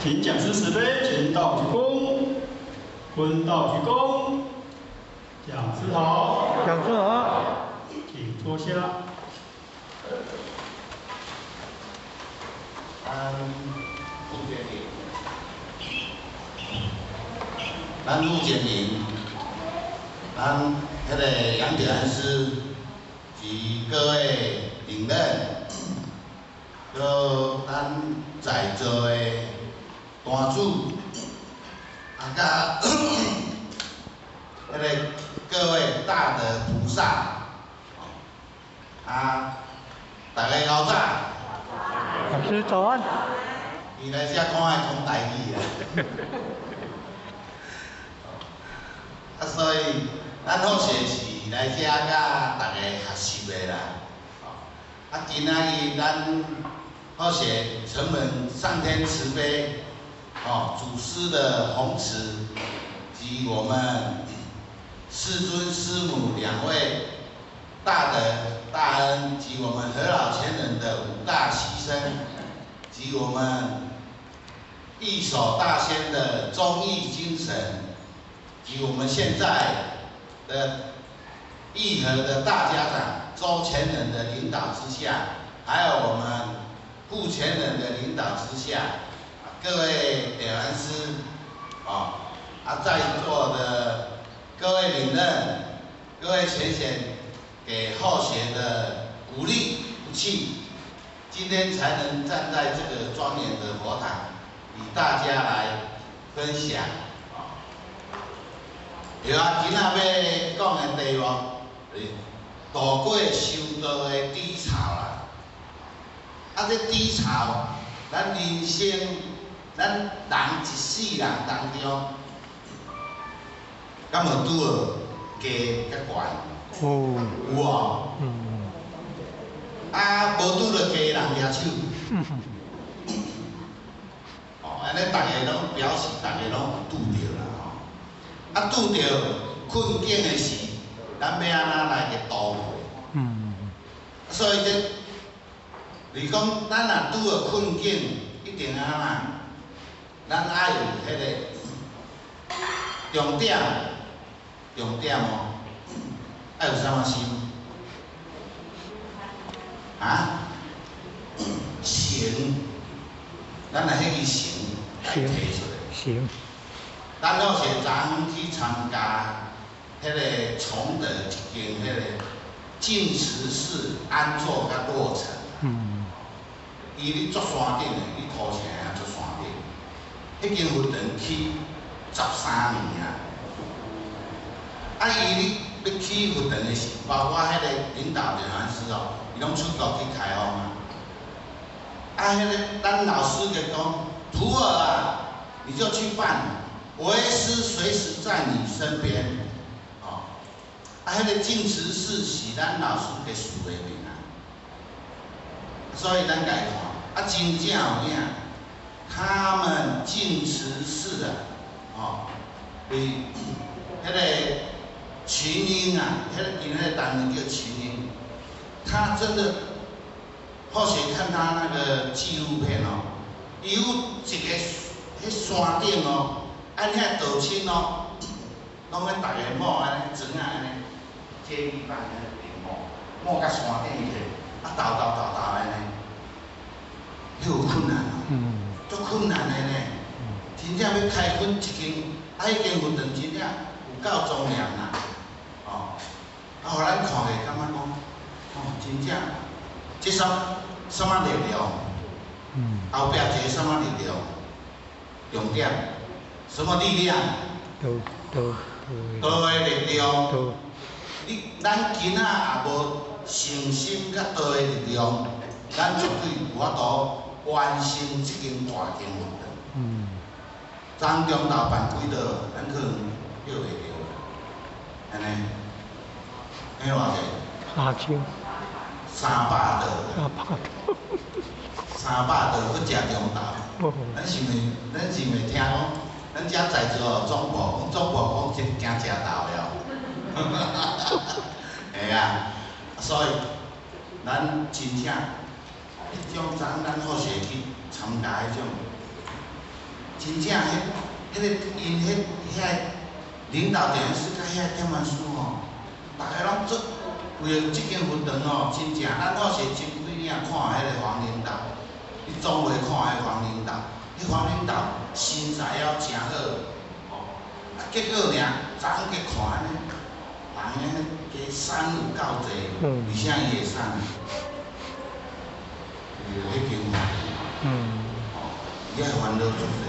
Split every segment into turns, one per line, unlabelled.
請講師慈悲，全道鞠躬，坤道鞠躬。講師好。
講師好。
請坐下。
咱負責人，咱負責人，咱彼个楊點安師及各位領任，閣咱在座的單主，啊，佮彼个各位大德菩薩，啊，大家𠢕早。
老師早安。
伊來遮講愛講台語啦。啊，所以咱好勢是來遮佮大家學習的啦。啊，今仔日咱好勢承蒙上天慈悲，哦，祖師的弘持及我們師尊師母兩位大德大恩及我們何老前人的五大犧牲，及我們義守大仙的忠義精神，及我們現在的義和的大家長周前人的領導之下，還有我們傅前人的領導之下，各位點燃師，啊，在座的各位領任、各位前賢給後學的鼓勵不棄，今天才能站在這個莊嚴的佛堂，與大家來分享。對啊，今仔欲講的題目是渡過修道的低潮啦。啊，這低潮，咱人生，咱人一世人當中，敢有拄著低佮懸？
有。
有無？
嗯。
啊，無拄著低人舉手。哦，按呢，逐个攏表示，逐个攏有拄著啦吼。啊，拄著困境的時，咱欲按怎來去渡過？所以這，你講咱若拄著困境，一定按怎？咱愛有彼个重點，重點哦，愛有啥物心？啊？誠，咱來彼支誠來提出來。
行。
咱好勢昨昏去參加彼个崇德一間彼个淨慈寺安座佮落成。伊咧足山頂的，咧土城啊足山頂。彼間佛堂起13年啊。啊，伊咧欲起佛堂的時，包括彼个領導點安師哦，伊攏出國去開放啊。啊，彼个咱老師就講，徒兒啊，你就去辦，為師隨時在你身邊。哦，啊，彼个淨慈寺是咱老師的署的名啊，所以咱共伊看，啊，真正有影，他們淨慈寺啊，哦，佇彼个群英啊，彼个𪜶彼个單位叫群英，他真的，或許看他那個紀錄片哦，伊有一个彼山頂哦，按遐道親哦，攏欲逐个抹按呢磚仔按呢，接力棒按呢抹，抹到山頂去，啊，沓沓沓沓按呢，彼有困難哦，足困難的呢，真正欲開墾一間，啊，彼間佛堂真正有夠莊嚴啦，哦，啊，予咱看咧，感覺講，哦，真正，這啥啥物力量？後壁一个啥物力量？重點，什麼力量？
道道
道的力量。
道。
你咱今仔也無誠心佮道的力量，咱絕對無法度完成這間大間佛堂。昨中晝辦幾桌，咱可能叫袂著，按呢？彼偌濟？3000。300桌。
300桌。
300桌，閣食中晝。咱是毋是聽講，咱遮在座總部，講總部講這驚食晝的哦。會啊，所以咱真正彼種昨咱好勢去參加彼種，真正彼、彼个𪜶彼遐領導點師佮遐點完師吼，逐个攏做為著這間佛堂吼，真正咱好勢真幾年看彼个黃領導，你總會看彼黃領導，彼黃領導身材猶誠好，吼，啊結果爾昨昏去看按呢，人按呢加瘦有夠濟，為啥伊會瘦？為著彼間佛堂，吼，伊愛煩惱足濟。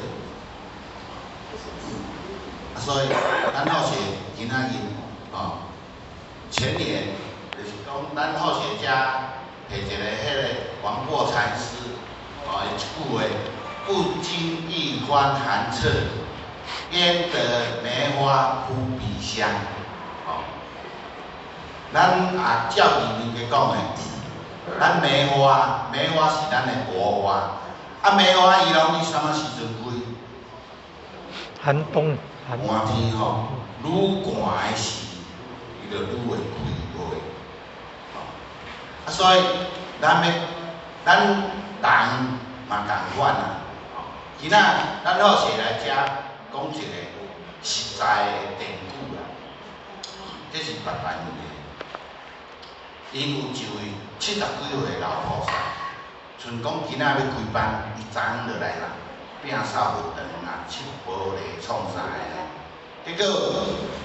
啊，所以咱好勢今仔日吼，前年就是講咱好勢遮提一个彼个王過禪師，吼，伊一句話：不經一番寒徹，焉得梅花撲鼻香？吼，咱也照字面去講的，咱梅花，梅花是咱的國花，啊梅花伊攏佇啥物時陣開？
寒冬，
寒天吼，愈寒的時，伊就愈會開花。啊，所以咱欲，咱人嘛仝款啊。今仔咱好勢來遮講一個實在的典故啦，這是別單位的。𪜶有一位70幾歲的老菩薩，賰講今仔欲開班，伊昨昏就來啦，摒掃佛堂啊，拭玻璃創啥的。結果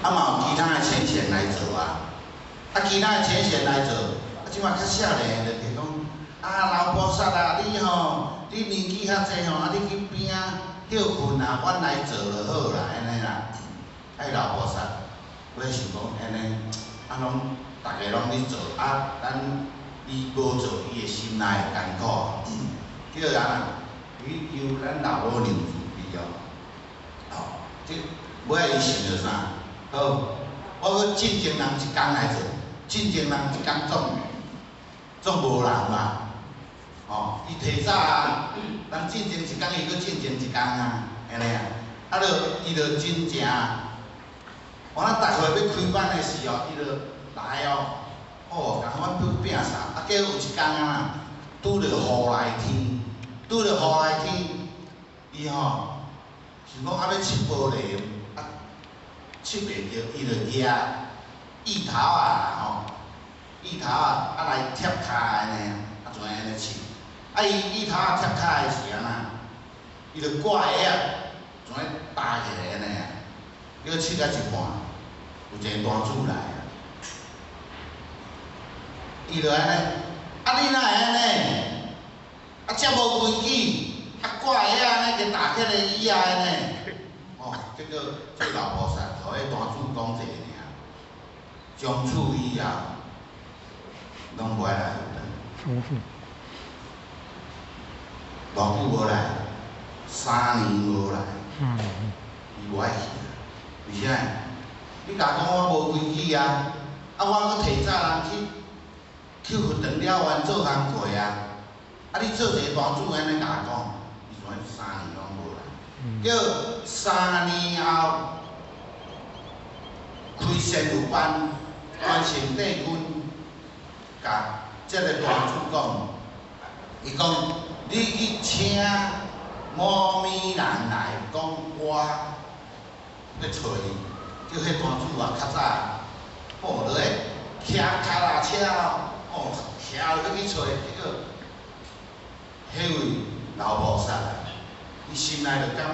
啊嘛有其他的淺顯來做啊，啊其他的淺顯來做，啊這馬較少年的就講，啊老菩薩啊，你吼，你年紀較濟吼，啊你去邊仔歇睏啊，阮來做就好啦，按呢啦。啊老菩薩，我想講按呢，啊攏逐个攏咧做，啊咱伊無做，伊的心內會艱苦。叫人啊，去求咱老母娘慈悲哦。吼，這尾仔伊想著啥？好，我閣進前人一工來做，進前人一工總無人嘛。吼，伊提早啊，人進前一工，伊閣進前一工啊，按呢啊，啊著伊著真正，我咱逐回欲開班的時候，伊就來哦，哦，仝款去摒掃，啊，結果有一工啊，拄著雨來天，拄著雨來天，伊吼想講啊欲拭玻璃，啊，拭袂著，伊就舉椅頭仔吼，椅頭仔啊來貼跤按呢，啊就按呢拭。啊！伊椅頭仔貼跤的時按怎？伊就掛鞋仔，怎呢搭起來按呢啊？結果拭到一半，有一个大主來啊！伊就按呢，啊你哪會按呢？啊遮無規矩，啊掛鞋仔按呢共搭起來椅仔按呢？哦，結果這老菩薩予彼大主講一个爾，從此以後，攏無愛來佛堂。偌久無來？3年無來，伊無愛去啊。為啥？你共講我無規矩啊，啊我閣提早人去佛堂了完做工課啊，啊你做一个大主按呢共講，伊怎3年攏無來？叫3年後開仙佛班，關聖帝君共這个大主講，伊講你去請某物人來講我欲揣伊，叫彼大主啊較早，哦，落去騎跤踏車哦，騎落欲去揣，結果彼位老菩薩，伊心內就感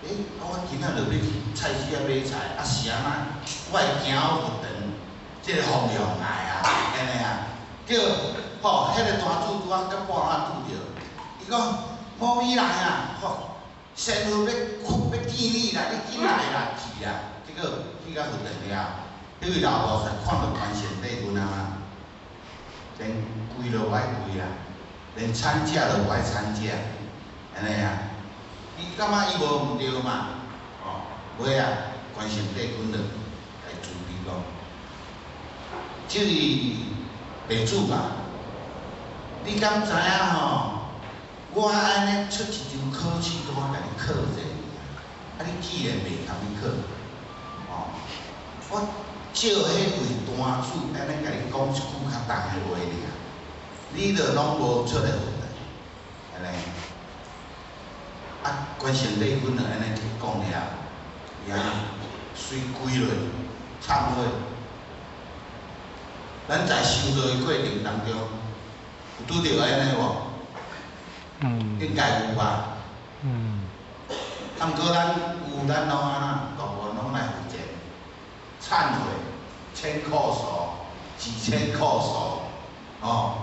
覺，欸，啊我今仔就欲去菜市仔買菜，啊是按怎？我會行佛堂這个方向來啊，按呢啊，叫吼，彼个大主拄仔佮半仔拄著，伊講某物人啊，吼，仙佛欲欲見你啦，你緊來啦，去啦，結果去到佛堂了，彼位老菩薩看著關聖帝君啊，連跪都無愛跪啦，連參駕都無愛參駕，按呢啊，伊感覺伊無毋對嘛，吼，尾仔關聖帝君就來慈悲講，這位弟子啊，你敢知影吼？我按呢出一場考試，我共你考者，啊你既然袂通去考，吼，我照彼位單主按呢共你講一句較重的話爾，你就攏無出來佛堂，按呢。啊，關聖帝君就按呢講了，伊按呢隨跪落懺悔。咱在修道的過程當中，有拄著按呢無？應該有吧？啊，毋過咱有咱攏按怎，大部分攏來佛前懺悔，千叩首，幾千叩首，吼，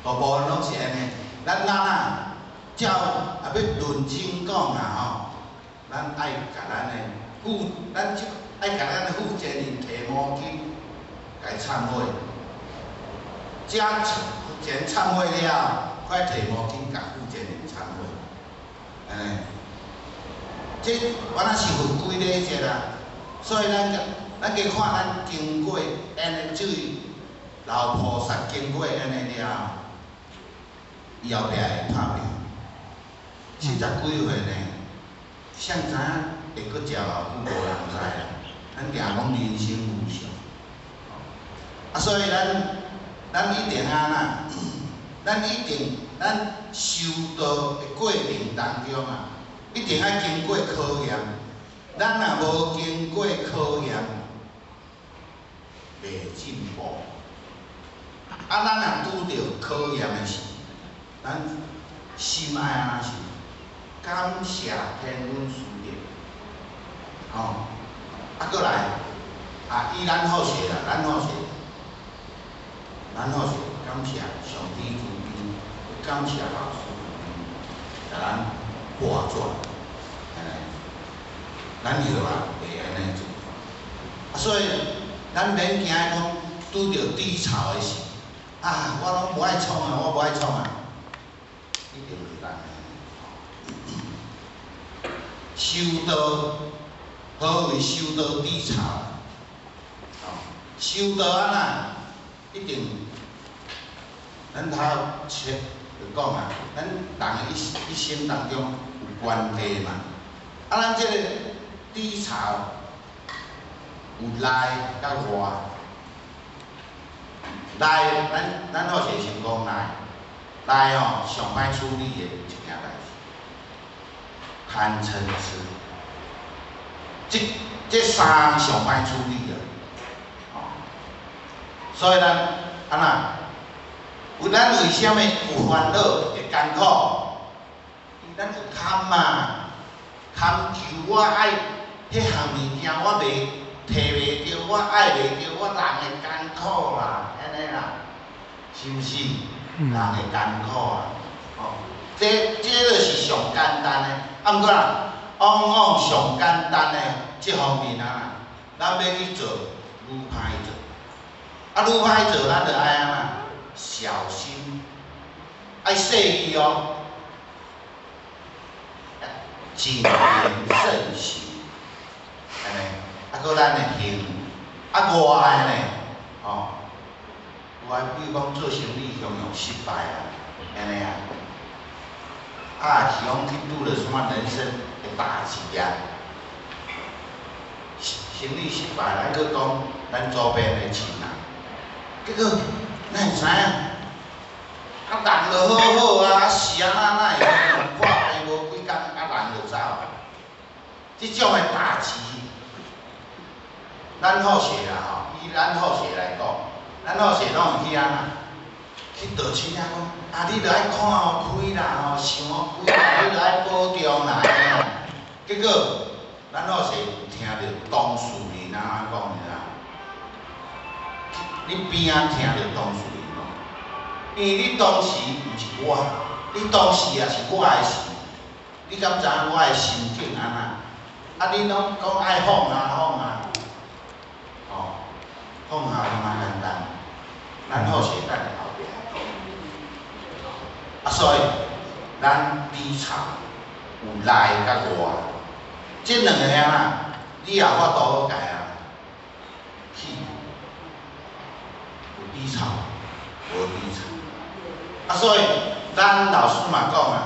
大部分攏是按呢。咱咱啊，照啊欲論真講啊吼，咱愛共咱的負，咱這愛共咱的負責人提毛巾，共伊懺悔。這佛前懺悔了，閣提毛巾共負責人懺悔，按呢。這原來是佛規禮節啦，所以咱咱加看咱經過按呢這位老菩薩經過按呢了，伊後壁會拍拼，七十幾歲呢，誰知影會閣食偌久無人知啦。咱定講人生無常，啊，所以咱咱一定按怎？咱一定咱修道的過程當中啊，一定愛經過考驗。咱若無經過考驗，袂進步。啊，咱若拄著考驗的時，咱心愛按怎想？感謝天恩師德，吼！啊，閣來，啊，以咱好勢啦，咱好勢，咱好勢，感謝上帝慈悲，感謝老師慈悲，共咱化轉，按呢，咱以後啊會按呢做。啊，所以咱免驚講拄著低潮的時，啊，我攏無愛創啊，我無愛創啊，一定毋通的。修道，何謂修道低潮？哦，修道按怎？一定，咱頭前就講啊，咱人一生當中有關係嘛。啊，咱這個低潮有內佮外。內，咱咱好勢先講內，內吼上歹處理的一件代誌，貪嗔痴，這這三上歹處理啊，吼。所以咱按怎？有咱為啥物有煩惱會艱苦？因咱有貪嘛，貪求我愛彼項物件，我袂提袂著，我愛袂著，我人會艱苦啦，按呢啦，是毋是？人會艱苦啊，吼，這這就是上簡單的，啊，毋過啦，往往上簡單的這方面啊，咱欲去做，愈歹做，啊，愈歹做，咱就愛按怎？小心，愛細膩哦，謹言慎行，按呢，啊，閣咱的行，啊，外的呢，吼，有的比如講做生意常常失敗啊，按呢啊，啊，是講去拄著啥物人生的打擊啊，生意失敗，咱閣講咱周邊的親人，結果咱會知影？啊，人就好好啊，啊是按怎哪會破病無幾工，啊人就走啊。這種的打擊，咱好勢啦吼，以咱好勢來講，咱好勢攏會去按怎？去道親仔講，啊，你著愛看予開啦吼，想予開啦，你著愛保重啦，按呢啦。結果，咱好勢聽著當事人按怎講，你知影？你邊仔聽著當事人講，因為你當時毋是我，你當時也是我的時，你敢知影我的心境按怎？啊，你攏講愛放下放下，吼，放下嘛簡單，咱好勢等後壁講。啊，所以咱低潮有內佮外，這兩個啊，你也法度好共啊去有低潮，無低潮。啊，所以咱老師嘛講啊，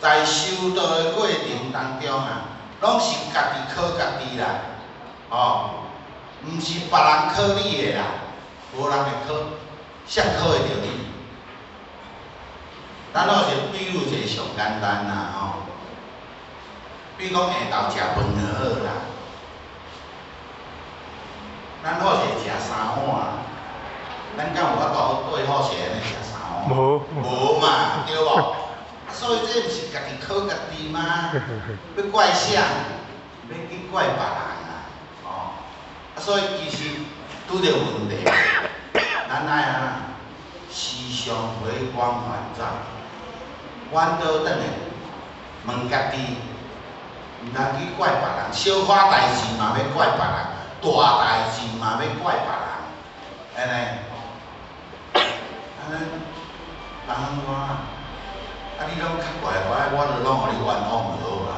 在修道的過程當中啊，攏是家己考家己啦，吼，毋是別人考你的啦，無人會考，誰考會著你？咱好勢比喻一個上簡單啦，吼，比如講下晝食飯就好啦，咱好勢食三碗，咱敢有法度對好勢按呢食三碗？
無。
無嘛，對無？啊，所以這毋是家己考家己嗎？欲怪誰？欲去怪別人啊？哦，啊，所以其實拄著問題，咱愛按怎？時常回光返照，阮倒轉來問家己，毋通去怪別人，小可代誌嘛欲怪別人，大代誌嘛欲怪別人，按呢？按呢，人講啊，你攏較怪我，我就攏予你冤枉就好啊，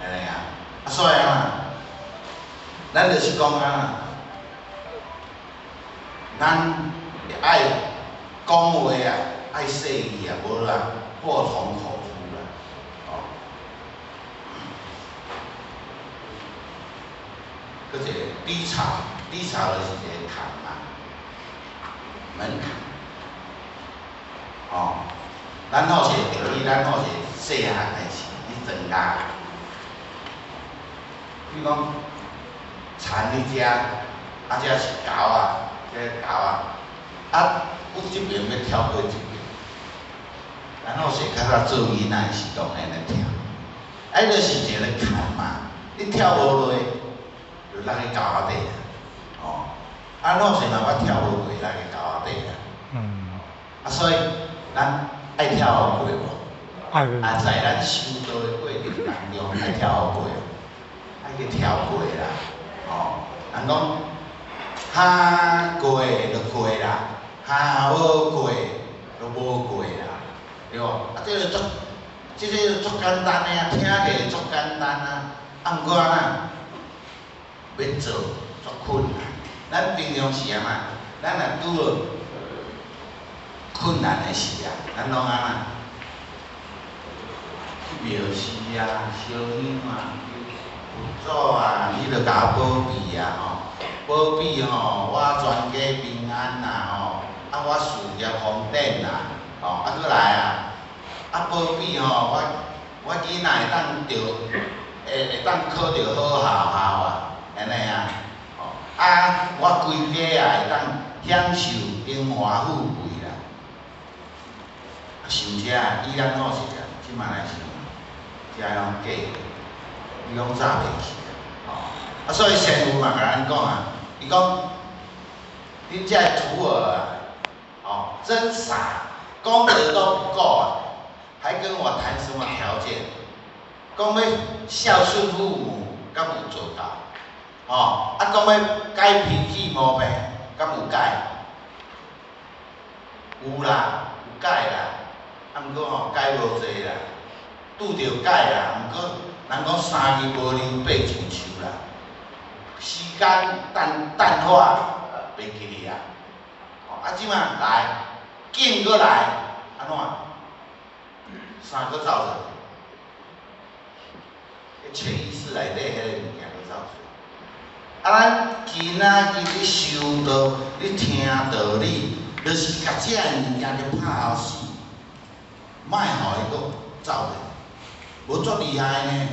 按呢啊？啊，所以啊，咱就是講啊，咱愛講話啊，愛細膩啊，無啦，禍從口出啦，哦。閣一個低潮，低潮就是一個坎嘛，門檻。哦，咱好勢會記，咱好勢細漢的時，咧庄家，比如講田佇遮，啊這是溝仔，這溝仔，啊阮這爿欲跳過這爿，咱好勢較早做囡仔的時陣按呢跳，啊，彼就是一個坎嘛，你跳無落，就落去溝仔底啊，哦，啊好勢若捌跳無過，落去溝仔底啊，啊所以咱愛跳予過無？
愛。
啊，在咱修道的過程當中，愛跳予過，愛去跳過啦，哦，人講，哈過就過啦，哈無過就無過啦，對無？啊，這個足，這個足簡單的啊，聽起來足簡單啊，啊，毋過按怎，欲做足困難。咱平常時按怎，咱若拄著困難的時啊，咱攏按怎？去廟寺啊，燒香啊，佛祖啊，你著共我保庇啊吼，保庇吼，我全家平安啦吼，啊我事業豐展啦，吼，啊閣來啊，啊保庇吼，我囡仔會當著，會當考著好學校啊，按呢啊，吼，啊我規家啊會當享受榮華富貴啦。啊想這，以咱好勢啊，這馬來想，這攏假的，伊攏詐騙去啊，吼！啊，所以師父嘛共咱講啊，伊講，恁這个徒兒啊，哦，真傻，功德都不夠啊，還跟我談什麼條件？講欲孝順父母，敢有做到？哦，啊，講欲改脾氣毛病，敢有改？有啦，有改啦，啊，毋過吼改無濟啦，拄著改啦，毋過人講三日無流八上樹啦，時間淡淡化袂記哩啊。哦，啊，這馬來，境閣來，按怎？啥閣走出來？潛意識內底彼個物件閣走出來。啊，咱今仔日咧修道，咧聽道理，就是共這个物件去拍予死，莫予伊閣走咧，無足厲害呢。